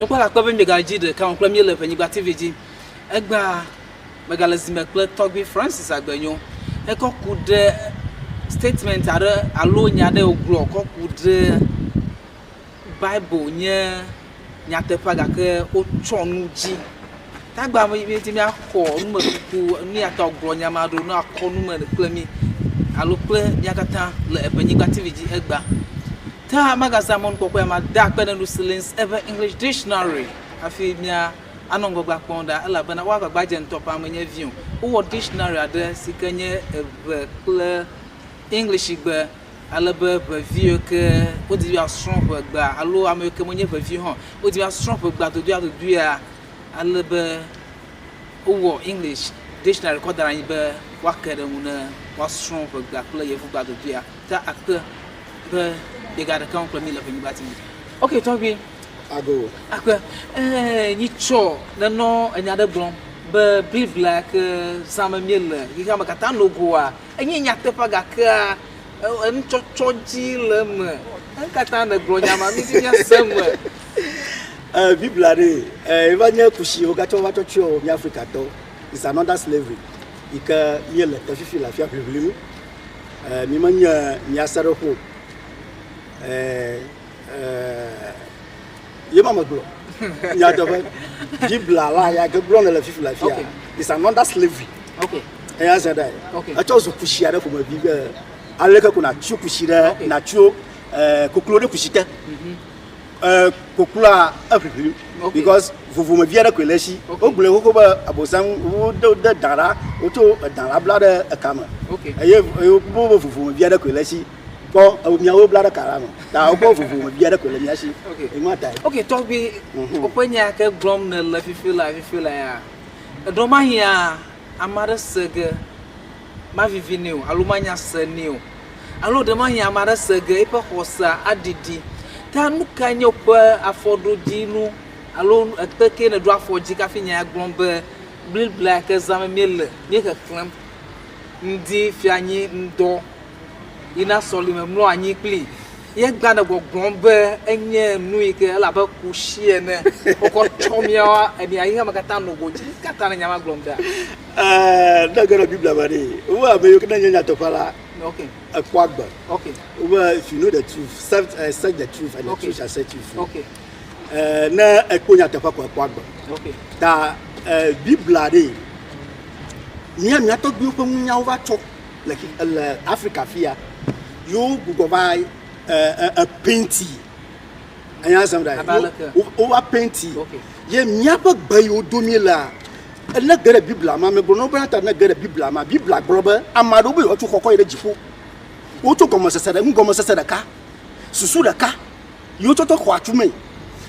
Mekpɔ le akpe be miegale dzi ɖeka o kple míele Ʋenyigba TV dzi. Egbea megale zime kple tɔgbui Francis Agbenyo. Ekɔ ku ɖe statement aɖe alo nya aɖe wògblɔ kɔ ku ɖe Bible nye nyateƒea gake wotsɔ nu dzi. Tagba míedi míaxɔ numekuku nu ya ta wògblɔ nya ma ɖo ne woakɔ nu me kple mí alo kple mía katã le Eʋenyigba TV dzi egbea. Ta magazã mɔnukpɔkpɔ ya made akpe ɖe nusi eƒe English Dictionary hafi mía anɔ ŋgɔgbea kpɔm ɖa elabena wo agbagba dze ŋutɔ ƒã menye vi o. Wowɔ dictionary aɖe si ke nye eʋe kple English gbe ale be ʋevi yiwo ke wodi be yewoasrɔ̃ ʋegbea alo ame yiwo ke menye ʋevi o hã wodi be yewoasrɔ̃ ʋegbea dodoeadodoea ale be wowɔ English dictionary kɔ da ɖe anyi be woake ɖe eŋu ne woasrɔ̃ ʋegbea kple yevugbea dodoea. Ta akpe be ɖeka ɖeka kple mi le ƒenyigba ti. Ok, tɔgbi. Ago. Akpe. Ee, nyitsɔ nenɔ enya ɖe gblɔm be Biblia ke zãme míele xexea me katã nogoa, enye nyateƒea gakea enutsɔtsɔ dzi le eme. Nu ka ta nègblɔ nya ma? Mídi míase eme. Eh, Biblia ɖe, eh, eva nye kusi wogatsɔ va tsɔ tsyɔ mí Afrikatɔwo. It's another slavery yi ke míele te fifi le afia ʋiʋlim. Eh, mi menye mia seɖoƒe o. Eh, eh, ye ma megblɔ. Nyateƒe. Biblia la ya ke gblɔ nele fifi le afia. Okay. It's another slavery. Okay. Eya zã ɖe. Okay. Etsɔ zu kusi aɖe ƒomevi be aleke ko natso kusi ɖe Okay. natso eh, koklo ɖe kusi te. Eh, kokloa eʋiʋlim Okay. because vovomevi aɖe koe le esi. Okay. Wogblɔe xoxo be abosam wode wode da la wotso eda la bla ɖe eka me. Okay. Eye eye wokpɔ be vovomevi aɖe koe le esi. Kpɔ eh, miawo bla ɖe ka la me. Ta wokpɔ vovomevi aɖe koe le mia si. Okay. Ema tae. Ok, tɔgbi, woƒe nya ke gblɔm nèle fifi la fifi la ya, eɖɔ mahia ame aɖe se ge mavivi nɛ o alo manya se nɛ o alo ɖe ame aɖe se ge eƒe xɔsea aɖiɖi. Ta nu kae nye woƒe afɔɖodzinu alo ekpe ke nèɖo afɔ dzi hafi nya ya gblɔm be Biblia ke zãm míele, míexexlẽm ŋdi, fianyi, ŋdɔ yina sɔlime mlɔ anyi kpli ye gba ne gbɔgblɔm be enye nu yi ke ele abe kusi ene wokɔ tsɔ míawo emia xexea me katã no go dzi. Nu ka ta ne nya ma gblɔm ɖea? Eh, ne ge ɖe Biblia me ɖe, wo ame yiwo ke ne nye nyateƒe la, Okay. ekpɔ agbe. Okay. Wobe if you know the truth, search, search the truth and the Okay. truth shall set you free. Okay. Eh, ne ekpɔ nyateƒe ko ekpɔ agbe. Okay. Ta eh, Biblia ɖe, mía mía tɔgbuiwo ƒe nunyawo va tsɔ le xi- le Afrika fia, yewo gbugbɔ va eh, eh, eh, painti. Enya zam ɖa. Abe aleke? Wo wova painti. Okay. Ye míaƒe gbe yiwo do mí lea, ne ge ɖe Biblia ma, megblɔ na wo bena ta ne ge ɖe Biblia ma, Biblia gblɔ be ame aɖewo be yewoatso xɔ kɔ yi ɖe dziƒo. Wotso gɔmesese ɖe, nugɔmesese ɖeka, susu ɖeka yi wotsɔ tɔ xɔa tumee.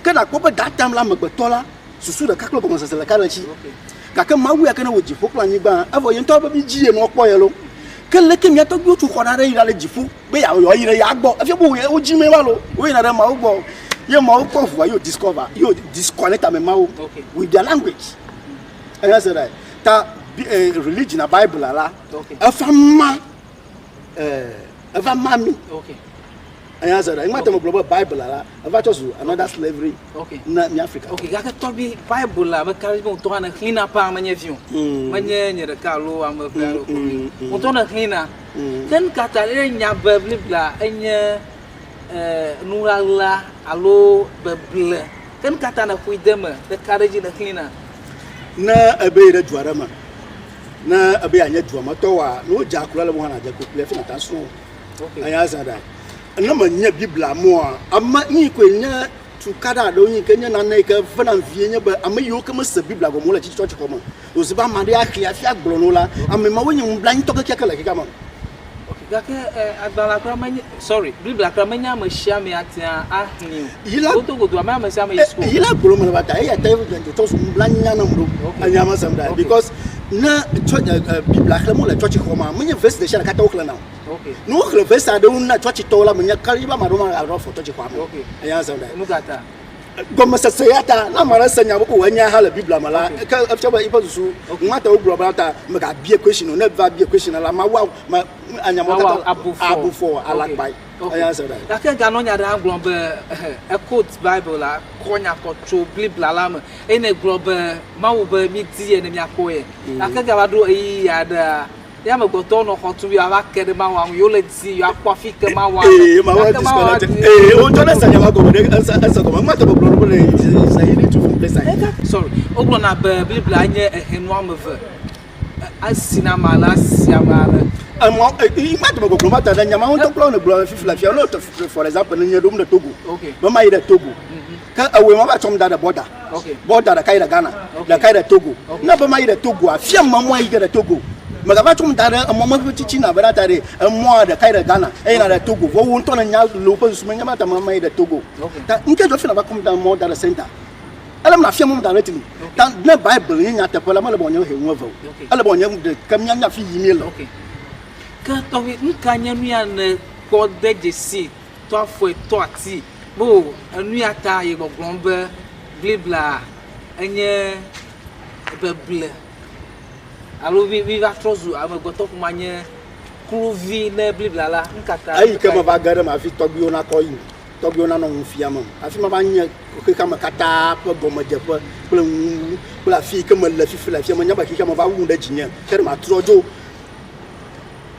Ke nàkpɔ be that time la amegbetɔ la, susu ɖeka kple gɔmesese ɖeka le esi. Okay. Gake Mawu ya ke ne wɔ dziƒo kple anyigba, evɔ ye ŋutɔ be mi dzi ye nɔ kpɔ ye lo. Ke leke mía tɔgbuiwo tso xɔ ɖa ɖe yina ɖe dziƒo be yeawo yewoayi ɖe ya gbɔ. Efia be wo wodzi me va lo. Woyina ɖe Mawu gbɔ. Ye Mawu kpɔ ʋua ye wo discover, ye wo disconnect ame mawo Okay. with their language. Eya se ɖe. Ta bi- eh, religion na Bible la, Okay. eva ma eh, eva ma mi. Okay. Eya se ɖe. Ŋma te me gblɔ be Bible la, eva tsɔ zu another slavery Okay. na mi Africa. Ok, gake tɔgbi Bible la meka ɖe edzi be ŋutɔ hã nèxlẽna ƒã menye vi o. Menye nye ɖeka alo ame eve alo mm, mm. ŋutɔ nèxlẽna. Ke nu ka ta ne nya be Biblia enye eh, nuɣaɣla alo beble, ke nu ka ta nèƒoe de eme ɖeka ɖe edzi nèxlẽna? Ne ebe yi ɖe du aɖe me, ne ebe yeanye dua me tɔ woa, ne wodze aklo ale be hã nàdze aklo kpli hafi nàte ŋu asrɔ̃. Okay. Eya zã ɖa. Ne menye Biblia mɔa, ame nu yi koe nye tukaɖa aɖewo yi ke nye nane yi ke vena vie nye be ame yiwo ke mese Biblia gɔme o le tsɔtsixɔ me. Wòzi be ame aɖe axlẽ hafi agblɔ na wo la, ame mawoe nye nublanuitɔ kekeake le xexea me. Ok, gake eh, agbalẽa kura menye, sorry, Biblia kura menye ame sia ame atea axlẽe o. Yi la Godo godo, ame ame sia ame yi school. yi la gblɔ me le va ta eya ta ye tsɔ zu nublanuinya nam ɖo. Okay. Enya me sem ɖa Okay. because ne tsɔ eh, eh, Biblia xlẽm wole tsɔtsixɔ mea, menye verse ɖe sia ɖe katã woxlẽna o. Okay. Ne woxlẽ verse aɖewo na tsɔtsitɔwo la, menye ka be ame aɖewo magaɖo afɔ tsɔtsixɔa me. o. Okay. Eya sem ɖa. Nu ka ta? Gɔmesese ya ta ne ame aɖe se nya be o enya hã le Biblia me la, Okay. ke efia be eƒe susu Okay. mate ŋu gblɔ bena ta megabia question o. Ne eva bia question la, mawu ma anya mawo Mawu katã abu fɔ. abu fɔ Okay. alakpae. Eya se ɖe. Gake ganɔ nya ɖe hã gblɔm be equote Bible la kɔ nya kɔ tso Biblia la me eye nègblɔ be Mawu be mídi ye ne míakpɔ ye. Gake gava ɖo ɣeyiɣi aɖea, ye amegbetɔwo nɔ xɔ tum yewoava ke ɖe Mawua ŋu, yewole di yewoakpɔ afi ke Mawua le. Ee, Mawua Gake Mawua disconnect. Ee, wotsɔ ne se nya ma gɔme ɖe ese ese gɔme. Mate gbɔgblɔ ɖo be le is a hidden truth in plain sight. Sorry, wogblɔna be Biblia nye ehenu ame eve. Esi na ame ale, asi ame ale. Emɔ e mate gbɔgblɔ mate ɖe nya ma ŋutɔ kple ne gblɔ fifi le afia. Ne for example ne nye ɖom ɖe Togo. Okay. Be mayi ɖe Togo. Ke ewɔe ma va tsɔm da ɖe border. Okay. Border ɖeka yi ɖe Ghana, Okay. ɖeka yi ɖe Togo. Okay. Ne be mayi ɖe Togoa, fia me mɔ yi ge ɖe Togo. Megava tsɔm da ɖe emɔ me ƒe tsitsina be ɖa ta ɖe emɔa ɖeka yi ɖe Ghana, eye na ɖe Togo. Vɔ wo ŋutɔ ne nya le woƒe susu me nye ma ta ma mayi ɖe Togo. Okay. Ta ŋke dzɔ fi na va kɔm da mɔ da ɖe center. Ele me na fia mɔ da ɖe tili. Ta ne Bible nye nyateƒe la mele be wòanye he ŋu eve o. Okay. Ele be wòanye ɖe ke míanya fi yi míele. Okay. Ke tɔxɛ nu ka nye nu ya nèkpɔ de dzesi tɔ afɔe tɔ ati be o enu ya ta ye gbɔgblɔm be Biblia enye beble alo mi mi va trɔ zu amegbetɔ ƒomea nye kluvi ne Biblia la nu ka ta? Eyi ke meva ge ɖe eme hafi tɔgbuiwo nakɔ yi, tɔgbuiwo nanɔ nu fiamem hafi mava nye xexeame katã ƒe gɔmedzeƒe kple nuwuwu kple afi yi ke mele fifi le afia menya be xexeame va wu ɖe dzinye ke ɖe matrɔ dzo.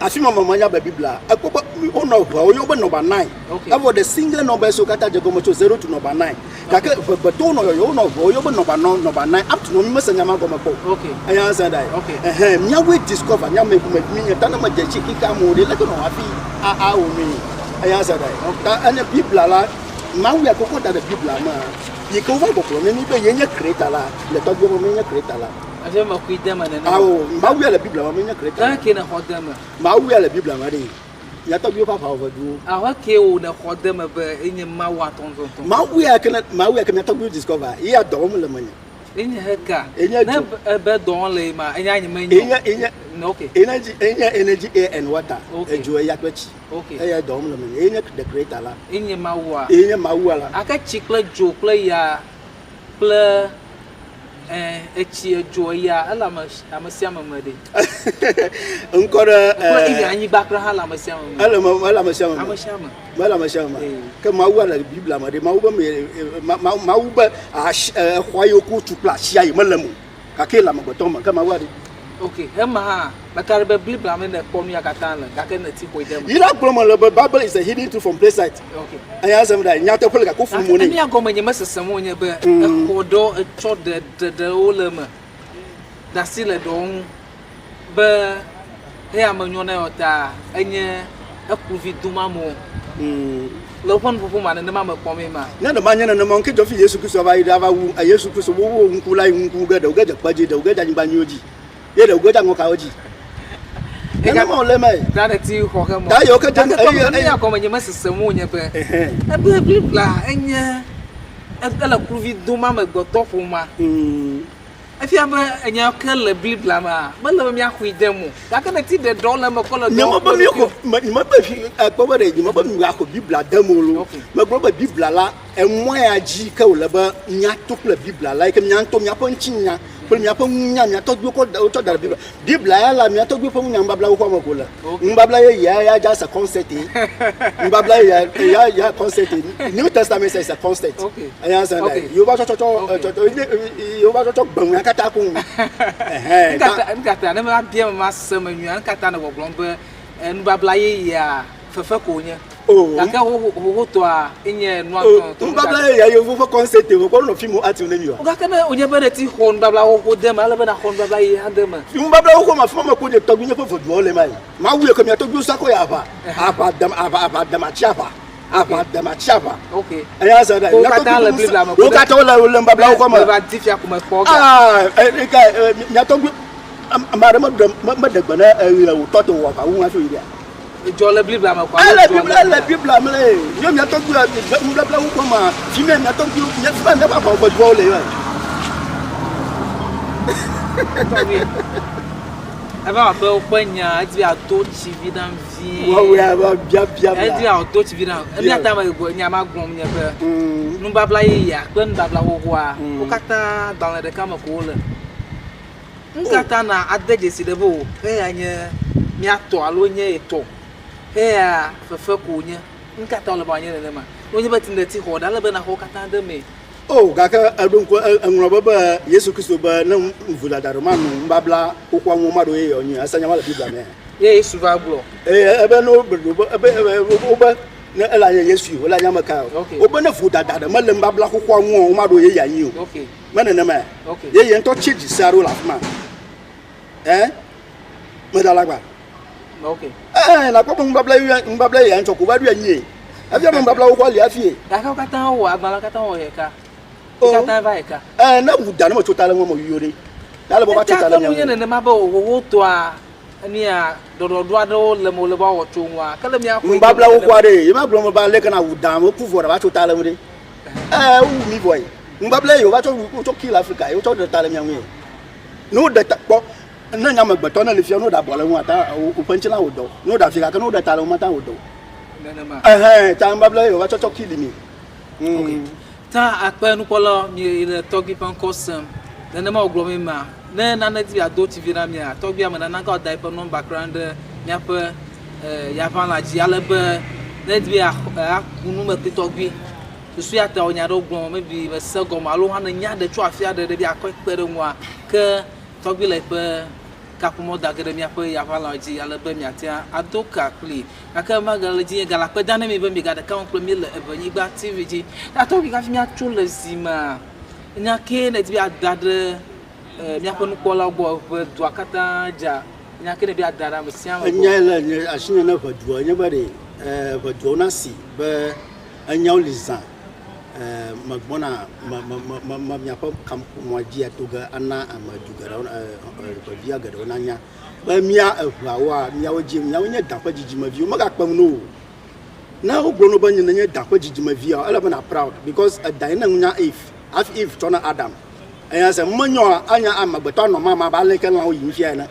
Afi ma me menya be Biblia ekpɔ be wonɔ ʋeawo yɔ be number nine. Okay. Evɔ the single numbers wo katã dze gɔme tso zero to number nine. Gake ʋegbetɔwo nɔ yɔyɔ wonɔ ʋeawo yɔ be number nɔ number nine up to now mi mese nya ma gɔme kpɔ o. Okay. Eya zã ɖae. Okay. Ɛhɛn míawoe discover míame ƒome mi nye ta ne medze tsi xexea me o ɖe leke nɔ hafi a awɔ nui. Eya zã ɖae. Okay. Ta enye Biblia la Mawu ya kɔkɔ da ɖe Biblia mea yi ke wova gbɔgblɔ ne mí be ye nye creator la le tɔgbuiwo me menye creator la. Ase me kui de me nene. Awo Mawu ya le Biblia me menye creator la. Ke ne xɔ de me. Mawu ya le Biblia me ɖe. Mía tɔgbuiwo ƒe aʋawɔʋeduwo. Aho ke wo ne xɔ de me be enye Mawu atɔntɔntɔn. Mawu ya ke ne Mawu ya ke mía tɔgbuiwo discover ye ya dɔ wɔm le menye. Enye heka. Enye Ne dzo. ebe dɔ wɔm le ma enye anyi menye. Enye enye Okay. energy enye energy air and water. Okay. Edzo eya kple tsi. Okay. Eya dɔ wɔm le menye. Enye the creator la. Enye Mawua. Enye Mawua la. Ake tsi kple dzo kple ya kple eh, etsi edzo eya ele ame ame sia ame me ɖe. Ŋkɔ ɖe Kple eh, even anyigba kple hã le ame sia ame me. ele me ele ame sia ame me. Ame sia ame. Mele ame sia ame me. Ee. Ke Mawua le Biblia me ɖe. Mawu be me ma, ma, Mawu be asi exɔa yi wokɔ tu kple asia yi mele eme o. Gake le amegbetɔ me. Ke Mawua ɖe. Ok, ema hã meka ɖe be Biblia me nèkpɔ nu ya katã le gake nèti ƒoe de eme. Yi la gblɔ me le be Bible is a hidden truth from plain sight. Ok. Eya sem ɖa nyateƒe le gake wofu mo Gake nɛ. enu ya gɔme nye mesesem o nye be exɔ ɖewo etsɔ ɖe ɖe ɖewo le eme da asi le ɖewo ŋu be eya menyo na yewo ta enye ekuvi dom amewo. Le woƒe nuƒoƒo ma nenema me kpɔmee ma. Ne ɖe manye nenema o, ŋke dzɔ fi Yesu Kristo va yi ɖe ava wu Yesu Kristo wowo ŋku la yi ŋku ge ɖewo ge dze kpe dzi, ɖewo ge dze anyigba nyuiwo dzi, ye ɖewo ge dze aŋɔkawo dzi. Nenema wòle eme. Ta ɖe ti xɔ xe mɔ. Ta yewo ke dze Gake eye tɔ nu ya gɔme nye mesesem o nye be Ɛhɛn. ebe Biblia enye ele kluvi dom amegbetɔ ƒomea. Efia be enya ke le Biblia mea, mele be míaxɔe dem o. Gake ne ti ɖe ɖɔ le eme kɔ le Nye dɔ me be kple míexɔ ɖokuiwò. me nye me be fi ekpɔ be ɖe nye me be míaxɔ Biblia dem o loo. Okay. Megblɔ be Biblia la emɔ ya dzi ke wòle be míato kple Biblia la yi ke mía ŋutɔ míaƒe ŋutinya kple míaƒe nunya mía tɔgbuiwo kɔ da wotsɔ da ɖe Biblia. Biblia ya la mía tɔgbuiwo ƒe nunya nubabla xoxoa me ko le. Okay. Nubabla yeyea ya just a concept ye. Nubabla yeyea ya ya concept ye. New Testament is a concept. Okay. Eya sɛ Okay. ɖe yewo va tsɔtsɔ Okay. tsɔtsɔ yewo va tsɔtsɔ gbe ŋu katã ko ŋu. Ɛhɛn. Ta Nukata nukata ne meva bia me mase me nyuia nukata ne gbɔgblɔm be eh, nubabla yeyea fefe ko wònye. o Gake xoxo xoxotɔa enye nua o ŋutɔŋutɔ. nubabla yeyea yewo ƒe concept wo kpɔ nɔ fi mo ati ne mi wa. Gake ne wònye be nèti xɔ nubabla xoxo de eme ale be nàxɔ nubabla yeye hã de eme. Nubabla xoxo ma fi ma me ko nye tɔgbi nye ƒe ʋeduawo le ma yi. Mawu ye ke mia tɔgbiwo sa kɔ yi aʋa. Aʋa dem aʋa aʋa dem atsi aʋa. Aʋa dem atsi aʋa. Ok. Eya zã ɖe. Wo katã le Biblia me. Wo katã wole wole nubabla xoxoa me. Meva di fia ko mekpɔ ga. Ah, e ka mia tɔgbi ame aɖe meɖe meɖe gbe ne ɣe wòtɔ te wò aʋa wu hafi wòyi ɖea? Dzɔ le Biblia me ko alo Ele dzɔ Biblia le ele Biblia me le. Nye mia tɔgbi nubabla xoxoa ma fi mia mia tɔgbi mia fi ma miaƒe aʋa ʋeduawo le yɔ. Tɔgbi. Eva wɔ abe woƒe nya edi be yeado tsi vi nam vie. Woawoe ava bia bia bia. Edi yeado tsi vi nam. Eya ta me nya ma gblɔm nye be nubabla yeyea kple nubabla xoxoa wo katã agbalẽ ɖeka me ko wole. Nu ka ta na ade dzesi ɖe be o eya nye mía tɔ alo nye ye tɔ. Eya fefe ko wònye. Nu ka ta wòle be wòanye nenema? Ne wonye be tindeti xɔ ɖe, ale be nàxɔ wo katã ɖe emee. O, gake eɖo ŋku eŋlɔ be be Yesu Kristo be ne vodada ɖe manɔ nubabla xoxoa ŋu maɖo yeyea ŋui. Ese nya ma le Biblia mea? Ye Yesu va gblɔ. Eye ebe ne wobe ebe wobe ne ele anye Yesu o, ele anye ame ka o. Wobe ne vodada ɖe mele nubabla xoxoa ŋu o, womaɖo yeyea anyi o. Me nenemae? Yeye ŋutɔ tsi dzi se aɖewo le afi ma. Ɛ? Meda alakpa. Ok. Ɛɛ, nakpɔ be nubabla yeye nubabla yeyea ŋutɔ ko va ɖoe anyie. Efia be nubabla xoxoa li hafi. Gake wo katã wowɔ agbalẽ katã wɔ ɖeka. Wo katã va ɖeka. Ɛɛ, ne wu da ne metso ta le ŋua me wuiwo ɖe. Ya le be woava tso ta le mia ŋu. Nye nenema be wowo tɔa enia ɖɔɖɔɖo aɖewo le me wole be woawɔ tso ŋua. Ke le mia xɔe. Nubabla xoxoa ɖe, ye ma gblɔ me be aleke na wu da me ku vɔ ɖe va tso ta le ŋu ɖe. Ɛɛ, wowu mi vɔ ye. Nubabla ye wova tsɔ wotsɔ kill Afrika ye wotsɔ ɖe ta le mia ŋu ye. Ne woɖe ta kpɔ ne nye amegbetɔ ne li fia ne woɖe abɔ le ŋu ata woƒe ŋutilã wò dɔ. Ne woɖe afi gake ne woɖe ta le ŋu mata wò dɔ. Nenema. Ɛhɛn, ta nubabla ye wova tsɔ tsɔ kill mi. Ok. Ta akpe nukpɔla mi le tɔgbui ƒe ŋkɔ sem. Nenema wògblɔ mi ma. Ne nane di be yeado tsi vi na mia, tɔgbuia me nana ga da eƒe nɔmba kura ɖe míaƒe yaʋalã dzi ale be ne edi be yeaku nu me kple tɔgbui. Susu ya ta wò nya aɖewo gblɔm maybe mese gɔme alo hã nènya ɖe tso afi aɖe ɖe be yeakɔe kpe ɖe ŋua ke tɔgbui le eƒe kaƒomɔ da ge ɖe míaƒe yaʋalã dzi ale be miate ado ka kplii. Gake megale dzi nye gale akpe dam ne mi be migaɖeka ŋu kple mí le Eʋenyigba TV dzi. Ya tɔgbi hafi míatso le zi mea, nya kee nèdi be yeada ɖe míaƒe nukpɔlawo gbɔ ʋe dua katã dza. Nya kee nèdi be yeada ɖe ame sia ame gbɔ. Enyae le nye asinye ne ʋe dua nye be ɖe ʋe duawo nasi be enyawo li zã megbɔna me me me me miaƒe kaƒomɔa dzi ato ge ana ame du geɖewo ʋevia geɖewo nanya. Be mía eʋeawoa, míawo dzi, míawo nye Dan ƒe dzidzimeviwo. Megakpem na wo o. Ne wogblɔ na wo be nye nye Dan ƒe dzidzimevia, ele be na proud because edan ye ne ŋu nya Eve hafi Eve tsɔ na Adam. Eya se menyoa anya amegbetɔ anɔ mama abe ale ke lãwo yim fia ene.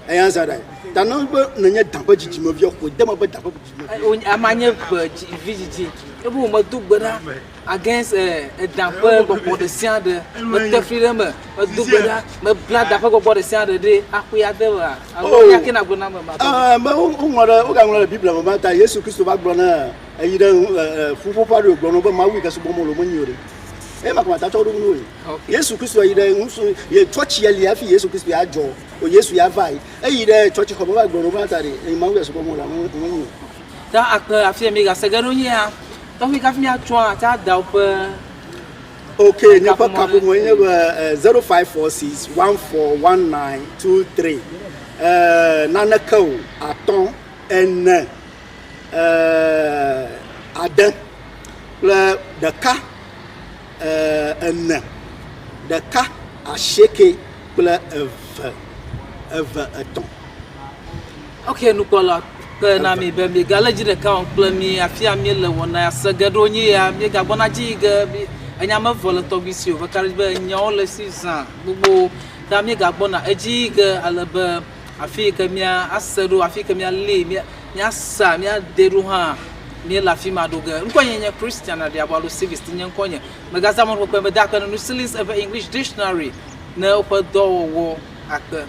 Eya se ɖe. Ta ne be nenye Dan ƒe dzidzimevia, ƒoe de eme be Dan ƒe dzidzimevi. Ama nye ʋe vi dzidzi. Ebe wo medo gbe ɖa against edan ƒe gbɔgbɔ ɖe sia ɖe. Mete fli ɖe eme. Medo gbe ɖa. Mebla da ƒe gbɔgbɔ ɖe sia ɖe ɖe axoe ade mea? Alo nya ke nagblɔ na ame ma? Ɛɛ, me woŋlɔ ɖe wogaŋlɔ ɖe Biblia me be ta Yesu Kristo va gblɔ ne eyi ɖe ƒuƒoƒe aɖe wògblɔ na wo be Mawu yi ke subɔm wole womenyi o ɖe. Eye ma ko mata tsɔ ɖo nu woe. Yesu Kristo yi ɖe ŋusu ye tsɔtsi li hafi Yesu Kristo ya dzɔ o Yesu ya va yi. Eyi ɖe tsɔtsi xɔ me va gblɔ na wo be ta ɖe Mawu ya subɔm wole womenyi o. Ta akpe afia mi gase ge ɖo nyia tɔxi kafi mia tsɔa ta da woƒe. Ok, nye ƒe kaƒomɔ nye be 0546 141923. Naneke o, atɔ̃, ene, ade kple ɖeka, ene, ɖeka, asieke kple eve, eve, etɔ̃. Ok, nukpɔla kpe na mi be miegale dzi ɖeka wɔm kple mi afia míele wɔna ya se ge ɖo nyi ya míegagbɔna dzi yi ge enya mevɔ le tɔgbui si o meka ɖe edzi be enyawo le esi zã gbogbo ta míegagbɔna edzi yi ge ale be afi yi ke mía ase ɖo afi yi ke míali míasa míade ɖo hã míele afi ma ɖo ge. Ŋkɔnye nye Christian Aɖiabo alo Civis nye ŋkɔnye. Megazã mɔnukpɔkpɔe mede akpe na Nusilis eƒe English Dictionary ne woƒe dɔwɔwɔ akpe.